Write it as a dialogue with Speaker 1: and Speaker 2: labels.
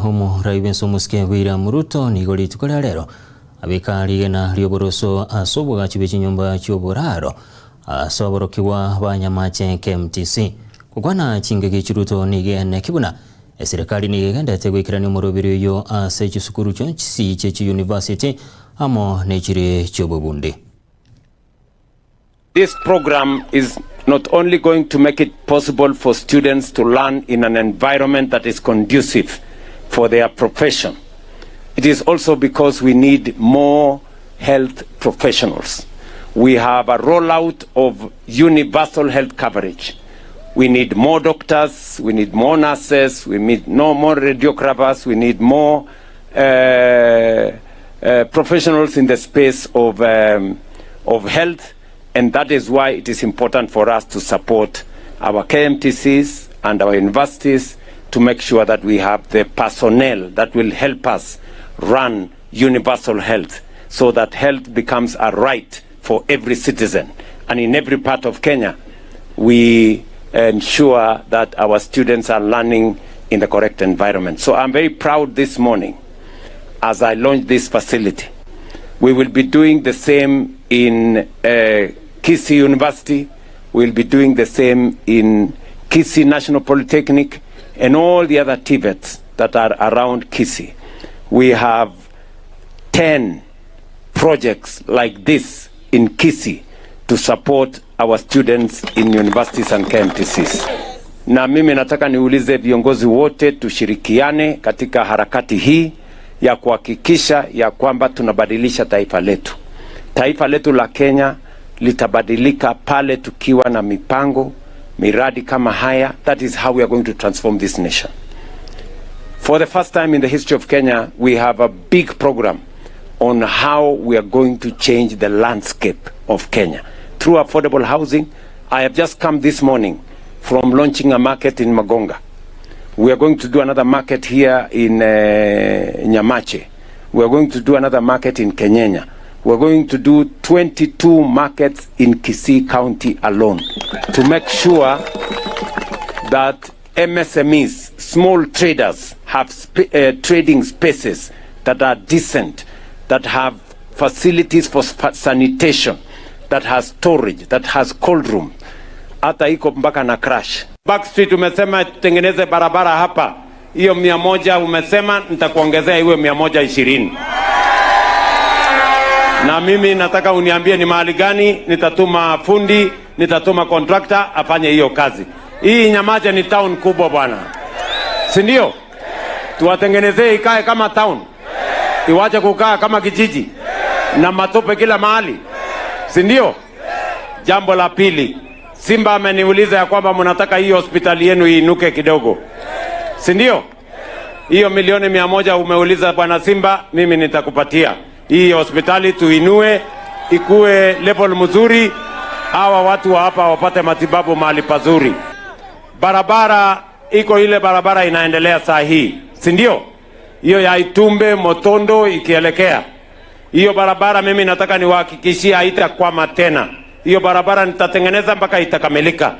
Speaker 1: Omorai bwense omosike William Ruto nigo rituko ria rero abeka rigena rioboroso ase obogachi bwe chinyomba chioboraro ase aborokigwa ba Nyamache KMTC. Gokwana chingaki chiruto nigo eneki buna eserekari nigo egendete goikerania omoroberi oyo ase chisukuru chionsi chie chiuniversity amo nechire chiobobundi.
Speaker 2: This program is not only going to make it possible for students to learn in an environment that is conducive for their profession, it is also because we need more health professionals. We have a rollout of universal health coverage. We need more doctors, we need more nurses, we need no more radiographers, we need more professionals in the space of health, and that is why it is important for us to support our KMTCs and our universities to make sure that we have the personnel that will help us run universal health so that health becomes a right for every citizen. And in every part of Kenya, we ensure that our students are learning in the correct environment. So I'm very proud this morning as I launch this facility. We will be doing the same in Kisii University. We'll be doing the same in Kisii National Polytechnic and all the other TVETs that are around Kisii. We have 10 projects like this in Kisii to support our students in universities and KMTCs. Na mimi nataka niulize viongozi wote tushirikiane katika harakati hii ya kuhakikisha ya kwamba tunabadilisha taifa letu. Taifa letu la Kenya litabadilika pale tukiwa na mipango, miradi kama haya. That is how we are going to transform this nation. For the first time in the history of Kenya, we have a big program on how we are going to change the landscape of Kenya through affordable housing. I have just come this morning from launching a market in Magonga. We are going to do another market here in Nyamache. We are going to do another market in Kenyenya. We are going to do 22 markets in Kisii County alone to make sure that MSMEs, small traders, have trading spaces that are decent, that have facilities for sanitation, that has storage, that has cold room. Hata iko mpaka na crash. Backstreet umesema tutengeneze barabara hapa, hiyo 100 umesema nitakuongezea iwe 120 na mimi nataka uniambie ni mahali gani nitatuma fundi, nitatuma contractor afanye hiyo kazi. Hii Nyamache ni town kubwa bwana, si ndio? Tuwatengenezee ikae kama town, iwache kukaa kama kijiji na matope kila mahali, si ndio? Jambo la pili, Simba ameniuliza ya kwamba mnataka hii hospitali yenu iinuke kidogo, si ndio? Hiyo milioni 100 umeuliza bwana Simba, mimi nitakupatia hii hospitali tuinue, ikuwe level mzuri, hawa watu wa hapa wapate matibabu mahali pazuri. Barabara iko ile barabara inaendelea saa hii, si ndio? Hiyo ya Itumbe Motondo ikielekea hiyo barabara, mimi nataka niwahakikishie haitakwama tena. Hiyo barabara nitatengeneza mpaka itakamilika.